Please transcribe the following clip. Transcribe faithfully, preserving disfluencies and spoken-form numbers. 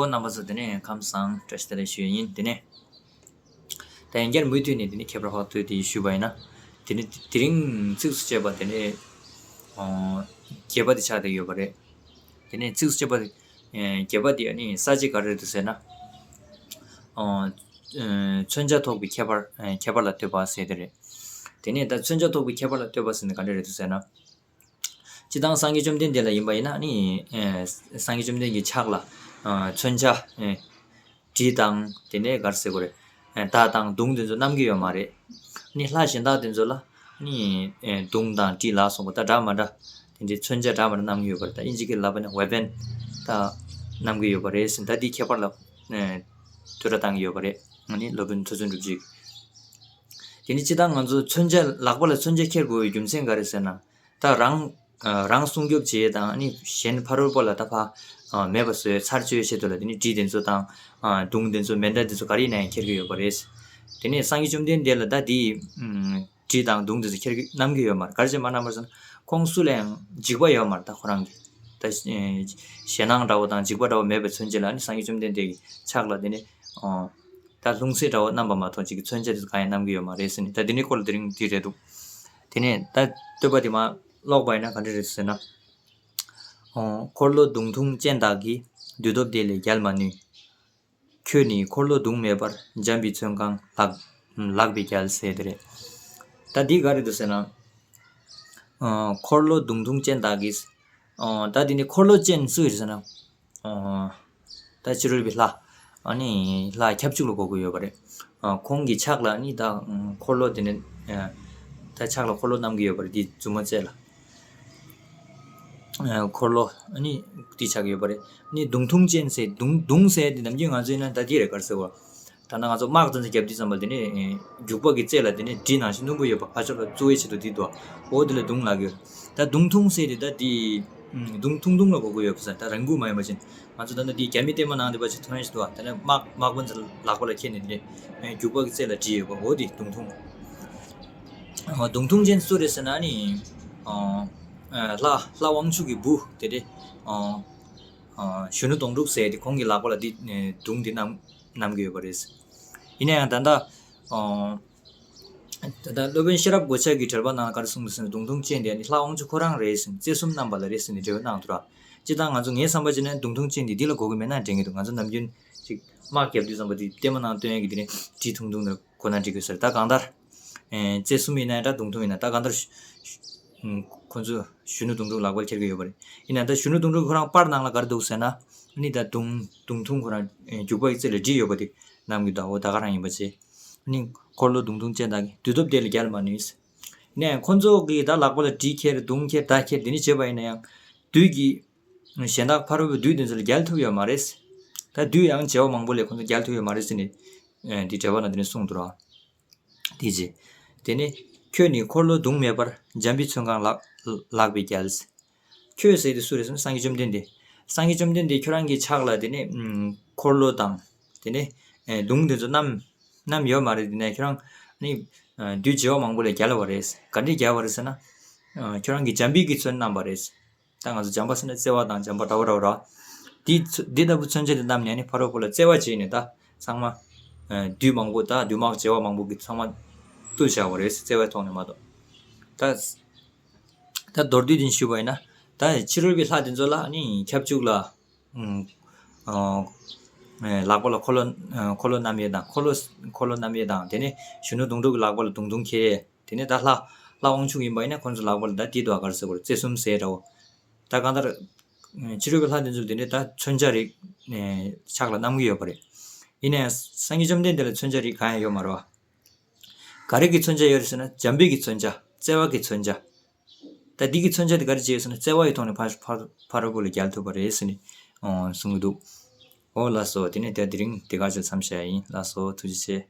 རྣམ་པ་ཚོ་དེ་ནས་ཁམས་བཟང་བཀྲ་ཤིས་བདེ་ལེགས་ཞུ་ཡ་ཡིན། དེ་ནས་ད་ཡང་བསྐྱར་མུ་མཐུད་ནས་དེ་ནས་ཁྱད་པར་ཕག་ཐོས་དེ་ཞུས་པ་ཡིན་ན། དེ་ནས་དེ་རིང་ཚིགས་སུ་བཅད་པ་དེ་ནས་ཨོ་བརྒྱད་པ་དེ་ཆགས་བསྡད་ཡོད་པ་རེད། དེ་ནས་ཚིགས་སུ་བཅད་པ་དེ་ཨེ་བརྒྱད་པ་དེ་ནི་ས་བཅད་ག་རེ་རེད་འདུག་ཟེར་ན། ཨོ་ཨེ་མཚོན་བྱ་ཐོགས་པའི་ཁྱད་པར་ཨེ་ཁྱད་པར་ལ་ལྟོས་པ་ཟེར་དེ་རེད། དེ་ནས་ད་མཚོན་བྱ་ཐོགས་པའི་ཁྱད་པར་ལ་ལྟོས་པ་ཟེར་ནས་ག་འདྲ་རེད་འདུག་ཟེར་ན། སྤྱིར་བཏང་སངས་རྒྱས་བཅོམ་ལྡན་འདས་ལ་ཡིན་པ་ཡིན་ན་ནི། ཨེ་སངས་རྒྱས་བཅོམ་ལྡན་གྱི་ཕྱག་ལ་ཨ་མཚོན་ཆ་ཨེ་གྲི་དང་དེ་ནས་ག་རེ་ཟེར་དགོས་རེད། ཨེ་མདའ་དང་མདུང་དེ་ཚོ་བསྣམས་ཀྱི་ཡོད་མ་རེད། ནི་ལྷ་གཞན་དག་དེ་ཚོ་ལ་ནི་ཨེ་མདུང་དང་གྲི་ལ་སོགས་པ་ད་འདྲ་མ་འདྲ་དེ་འདྲའི་མཚོན་ཆ་འདྲ་མ་འདྲ་བསྣམས་ཀྱི་ཡོད་པ་རེད། ད་དབྱིན་ཇི་སྐད་ལབ་པ་ན་ཝེ་པན་ད་བསྣམས་ཀྱི་ཡོད་པ་རེད་ཟེར། ད་འདིའི་ཁྱད་པར་ལ་ཨེ་ཐུགས་ཁྲོ་བཏང་གི་ཡོད་པ་རེད། ནི་སློབ་དཔོན་མཐོ་བཙུན་གྲུབ་རྗེས། དེ་ནི་སྤྱིར་བཏང་ང་ཚོ་མཚོན་ཆ་ལག་པ་ལ་མཚོན་ཆ་འཁྱེར་དགོས་པའི་རྒྱུ་མཚན་ག་རེ་ཟེར་ན། ད་རང་ཨ་རང་སྲུང་སྐྱོབ་བྱེད་ཡས་དང་ནི་གཞན་ཕ་རོལ་པོ་ལ་ད་ཕ་ཨ་མེད་པ་བཟོ་ཡས་ཚར་གཅོད་ཆེད་དུ་ལ་དེ་ནི་གྲི་དེ་ཚོ་དང་ཨ་མདུང་དེ་ཚོ་མེ་མདའ་དེ་ཚོ་ག་རེ་ཡིན་ན་ཡང་འཁྱེར་གྱི་ཡོད་པ་རེད། དེ་ནས་སངས་རྒྱས་བཅོམ་ལྡན་འདས་ལ་ད་དེ་ཨམ་གྲི་དང་མདུང་དེ་ཚོ་འཁྱེར་གྱི་བསྣམས་ཀྱི་ཡོད་མ་རེད། ག་རེ་བྱས་མ་བསྣམས་པ་རེད་ཟེར་ན། ཁོང་སུ་ལ་ཡང་འཇིགས་པ་ཡོད་མ་རེད། ད་ཁོ་རང་གི་ད་ཨེ་ཞེད་སྣང་འདྲ་བོ་དང་འཇིགས་པ་འདྲ་བོ་མེད་པའི་མཚོན་བྱེད་ལ་ནི་སངས་རྒྱས་བཅོམ་ལྡན་འདས་ཀྱི་ཕྱག་ལ་དེ་ནི་ཨ་ད་ལྷུང་བཟེད་འདྲ་བོ་བསྣམས་པ་མ་གཏོགས་ཅིག་གི་མཚོན་ཆ་དེ་ཚོ་གང་ཡང་བསྣམས་ཀྱི་ཡོད་མ་རེད་ཟེར་ནས། ད་དེ་ནི་སྐོར་ལ་དེ་རིང་འདི་རེད་འདུག་དེ་ནས་ད་བསྟོད་པ་དེ་མར་ཀློག་པ་ཡིན་ན་ག་འདྲ་རེད་ཟེར་ན། ཨོ། འཁོར་ལོ་མདུང་ཐུང་ཅན་དག་གིས། བདུད་སྟོབས་དེ་ལས་རྒྱལ་མ་ནུས། ཁྱོད་ནི་འཁོར་ལོ་མདུང་མེད་པར། འཇམ་པའི་ཚོན་གང་ལགས་ལགས་པའི་རྒྱལ་ཟེར་དེ་རེད། ད་འདི་ག་རེད་འདུག་ཟེར་ན། ཨ་འཁོར་ལོ་མདུང་ཐུང་ཅན་དག་གིས། ཨ་ད་འདི་ནི་འཁོར་ལོ་ཅན་སུ་ཡིན་ཟེར་ན། ཨ་ད་ཕྱི་རོལ་པའི་ལྷ། ཨ་ནི་ལྷ་ཁྱབ་འཇུག་ལ་གོ་དགོས་ཡོད་པ་རེད། ཨ་ཁོང་གི་ཕྱག་ལ་ནི་ད་འཁོར་ལོ་དེ་ནི། ཨ་ད་ཕྱག་ལ་འཁོར་ལོ་བསྣམས་ཀྱི་ཡོད་པ་རེད། འདི་མཛུབ་མོ་རྩེ་ལ། ཨ་འཁོར་ལོ་ཨ་ནི་འདི་ཆགས་ཀྱི་ཡོད་པ་རེད། ནི་མདུང་ཐུང་ཅན་ཟེར། མདུང་མདུང་ཟེར་དེ་ནམ་རྒྱུན་ང་ཚོ་ཡིན་ན་ད་འདི་རེད། ག་རེ་ཟེར་བ། ད་ནང་ང་ཚོ་དམག་དེ་ཚོ་རྒྱབ་དུས་ཙམ་པ་དེ་ནི་ཨེ་རྒྱུག་པ་གི་རྩེ་ལ་དེ་ནི་གྲི་ནང་བཞིན་སྣུམ་པོ་ཡོད་པ་ཕར་ཕྱོགས་ལ་བཙུགས་ཡས་ཆེད་དུ་དེ་འདུག་འོ་དེ་ལ་མདུང་ལབ་ཀྱི་ཡོད། ད་མདུང་ཐུང་ཟེར་དེ་ད་དེ་ཨུམ་མདུང་ཐུང་ཐུང་ལ་གོ་དགོས་ཡོད་པ་ཟེར། ད་རང་འགུལ་མ་ཡིན་པ་ཅན། ང་ཚོ་ད་ལྟ་དེ་རྒྱ་མི་ལྟད་མོ་གནང་བསྡད་པ་ཅིག་མཐོང་ཡས་ཆེད་དུ་བ། ད་ནི་དམག་དམག་དཔོན་ཚོ་ལག་པ་ལ་འཁྱེར་ནས་དེ་ནི་ཨེ་རྒྱུག་པ་གི་རྩེ་ལ་གྲི་ཡོད་པ། འོ་དེ་མདུང་ཐུང་། ཨ་མདུང་ཐུང་ཅན་སུ་རེད་ཟེར་ན་ནི། ཨ་ཨ་ལྷ་ལྷ་དབང་ཕྱུག་གི་བུ་དེ་རེད། ཨ་ཨ་གཞོན་ནུ་དོང་སྤྲུགས་ཟེར་དེ་ཁོང་གི་ལག་པ་ལ་དེ་ཨེ་མདུང་དེ་བསྣམས་བསྣམས་ཀྱི་ཡོད་པ་རེད། ཡིན་ན་ཡང་ད་ལྟ་ཨ་ད་ལྟ་སློབ་དཔོན་ཤེས་རབ་གོ་ཆ་གི་འགྲེལ་པ་ནང་ལ་ག་རེ་གསུངས་འདུག་ཟེར་ན། མདུང་ཐུང་ཅན་དེ་ནི་ལྷ་དབང་ཕྱུག་ཁོ་རང་རེད་ཟེར་ནས། རྩེ་གསུམ་བསྣམས་པ་ལ་རེད་ཟེར་ནས་འགྲེལ་པ་གནང་འདུག་ར། སྤྱིར་བཏང་ང་ཚོ་ངའི་བསམ་པ་བྱས་ན་མདུང་ཐུང་ཅན་དེ་འདི་ལ་གོ་གི་མེད་ན་དྲན་གྱི་འདུག་ང་ཚོ་ནམ་རྒྱུན་ཅིག་དམག་རྒྱབ་དུས་ཙམ་པ་དེ་ལྟད་མོ་ནང་སྟོན་ཡས་ཀྱི་དེ་ནི་གྲི་ཐུང་ཐུང་དེ་གོ་ན་འགྲིག་གི་ཟེར། ད་གང་ལྟར་ཨེ་རྩེ་གསུམ་ཡིན་ན་ཡང་འདྲ། མདུང་ཐུང་ཡིན་ན། ད་གང་ལྟར་ཤ་ཤ་ཁོ་ཚོ་གཞོན་ནུ་དོང་སྤྲུགས་ལག་པར་འཁྱེར་གྱི་ཡོད་པ་རེད། ཡིན་ན་ད་གཞོན་ནུ་དོང་སྤྲུགས་ཁོ་རང་པར་ནང་ལ་ག་རེ་འདུག་ཟེར་ན། ཨ་ནི་ད་མདུང་མདུང་ཐུང་ཁོ་རང་ཨེ་རྒྱུག་པ་གི་རྩེ་ལ་གྲི་ཡོད་པ་དེ་བསྣམས་ཀྱི་འདུག་འོ་ད་ག་རང་ཡིན་པ་བྱས། ཨ་ནི་འཁོར་ལོ་མདུང་ཐུང་ཅན་དག་གིས། བདུད་སྟོབས་དེ་ལས་རྒྱལ་མ་ནུས། ནས་ཁོ་ཚོ་གིས་ད་ལག་པ་ལ་གྲི་འཁྱེར་མདུང་འཁྱེར་མདའ་འཁྱེར་དེ་ནི་བྱས་པ་ཡིན་ན་ཡང་། བདུད་ཀྱི་གཞན་དག་ཕ་རོལ་པོའི་བདུད་དེ་ཚོ་ལ་རྒྱལ་ཐུབ་ཡོད་མ་རེད། ད་བདུད་ཡང་བྱེ་བ་མང་པོ་ལས་ཁོ་ཚོ་རྒྱལ་ཐུབ་ཡོད་མ་རེད་ཟེར་ནས་ཨེ་འདི་འགྲེལ་པ་ནང་དེ་ནས་གསུངས་འདུག་ར། དེ་རྗེས་དེ་ནས་ཁྱོད་ནི་འཁོར་ལོ་མདུང་མེད་པར། འཇམ་པའི་ཚོན་གང་ལགས་ལགས་པའི་རྒྱལ། ཁྱོད་ཟེར་དེ་སུ་རེད་ཟེར་ན། སངས་རྒྱས་བཅོམ་ལྡན་འདས། སངས་རྒྱས་བཅོམ་ལྡན་འདས་ཁྱོད་རང་གི་ཕྱག་ལ་དེ་ནས་ཨུམ་འཁོར་ལོ་དང་དེ་ནས་ཨེ་མདུང་དེ་ཚོ་བསྣམས་བསྣམས་ཡོད་མ་རེད། དེ་ནས་ཁྱོད་རང་ནི་ཨ་བདུད་བྱེ་བ་མང་པོ་ལས་རྒྱལ་བ་རེད། ག་འདྲས་རྒྱལ་བ་རེད་ཟེར་ན། ཨ་ཁྱོད་རང་གིས་འཇམ་པའི་གི་ཚོན་བསྣམས་པ་རེད། ད་ང་ཚོ་འཇམ་པ་ཟེར་ན་བརྩེ་བ་དང་འཇམ་པ་འདྲ་བོ་འདྲ་བོ་ར། འདི་ཚོ་འདི་ལྟ་བུ་མཚོན་བྱེད་དེ་བསྣམས་ནས་ནི་ཕ་རོལ་པོ་ལ་བརྩེ་བ་བྱས་ནས་ད་ཚང་མ་ཨ་བདུད་མང་པོ་དང་བདུད་དམག་བྱེ་བ་མང་པོ་གི་ཚང་མ་བཏུལ་བཞག་པ་རེད། བརྩེ་བའི་ཐོག་ནས་མ་གཏོགས། ད་ད་མདོར་བསྡུས་ཅིག་ཞུས་པ་ཡིན་ན། ད་ཕྱི་རོལ་པའི་ལྷ་དེ་ཚོ་ལ་ནི་ཁྱབ་འཇུག་ལ་ཨ་ཨ་ལག་པ་ལ་འཁོར་ལོ་ཨ་འཁོར་ལོ་བསྣམས་ཡས་དང་། འཁོར་ལོ་འཁོར་ལོ་བསྣམས་ཡས་དང་། དེ་ནས་གཞོན་ནུ་དོང་སྤྲུགས་ཀྱི་ལག་པ་ལ་མདུང་ཐུང་འཁྱེར་ཡས། དེ་ནས་ད་ལྷ་ལྷ་དབང་ཕྱུག་ཡིན་པ་ཡིན་ན་ཁོང་ཚོ་ལག་པ་ལ་ད་དེ་དུ་ཨ་ག་རེ་ཟེར་དགོས་རེད། རྩེ་གསུམ་ཟེར་འདྲ་བོ། ད་གང་ལྟར་ཕྱི་རོལ་པའི་ལྷ་དེ་ཚོ་དེ་འདྲའི་ད་མཚོན་ཆ་རིགས་ཕྱག་ལ་བསྣམས་ཀྱི་ཡོད་པ་རེད། ཡིན་ནའང་སངས་རྒྱས་བཅོམ་ལྡན་འདས་ལ་མཚོན་ཆ་རིགས་གང་ཡང་ཡོད་མ་རེད་བ། ག་རེ་གི་མཚོན་ཆ་ཡོད་རེད་ཟེར་ན། འཇམ་པའི་གི་མཚོན་ཆ། བརྩེ་བ་གི་མཚོན་ཆ། ད་འདི་གི་མཚོན་ཆ་དེ་ག་རེ་བྱས་ཟེར་ན། བརྩེ་བ་ཡི་ཐོག་ནས་ཕ་ཕ་ཕ་རོལ་པོ་ལ་རྒྱལ་ཐུབ་པ་རེད་ཟེར་ནས་གསུང་གི་འདུག་འོ་ལགས་སོ། དེ་ནས་ད་དེ་རིང་དེ་ག་ཅིག་མཚམས་བཞག་ཡིན། ལགས་སོ། ཐུགས་རྗེ་ཆེ།